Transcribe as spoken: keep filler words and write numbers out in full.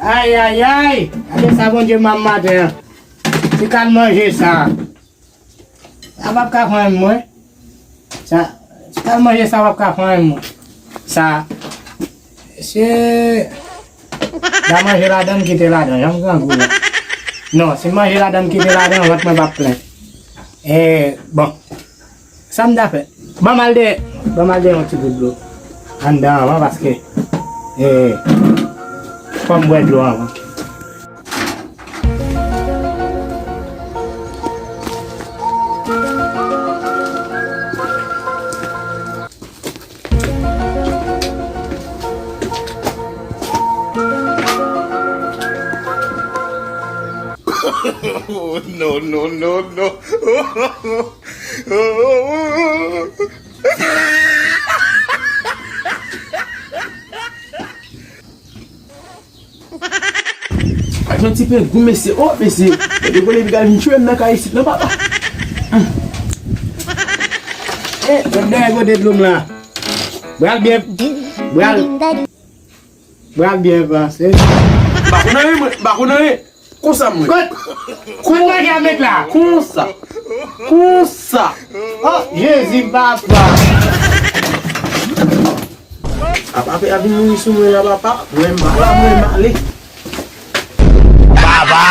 Ay, ay, ay! Gade sa Bondye ban m maten an. Se kal manje sa. Sa p ap ka fè anyen mwen. Sa, se kal manje sa p ap ka fè anyen mwen. Sa, se, la manje ladan, m kite ladan, jan m grangou la. Non, si m manje ladan, m kite ladan, vant mwen p ap plen. E, bon. Sa m ta fè? Ban m al de, ban m al de yon ti gout dlo anndan anvan, paske, e, fò m bwè dlo anvan. Oh, no, no, no, no. Ak yon ti pengou, mesye. Oh, mesye. Mwen te vole epi gal vin tchwe m nan kay isit, non, papa. E, mwen dèyè kote dlo m la. Bral byen. Bral. Bral byen panse. M pa konn anyen, mwen. M pa konn anyen. Konsa, mwen. Kot, kot manje a met la? Konsa. Konsa. Oh, Jezi, papa. Apa, apa, ap vin mouri sou mwen la, papa. Mwen, m pa la, mwen, m ale. Baba.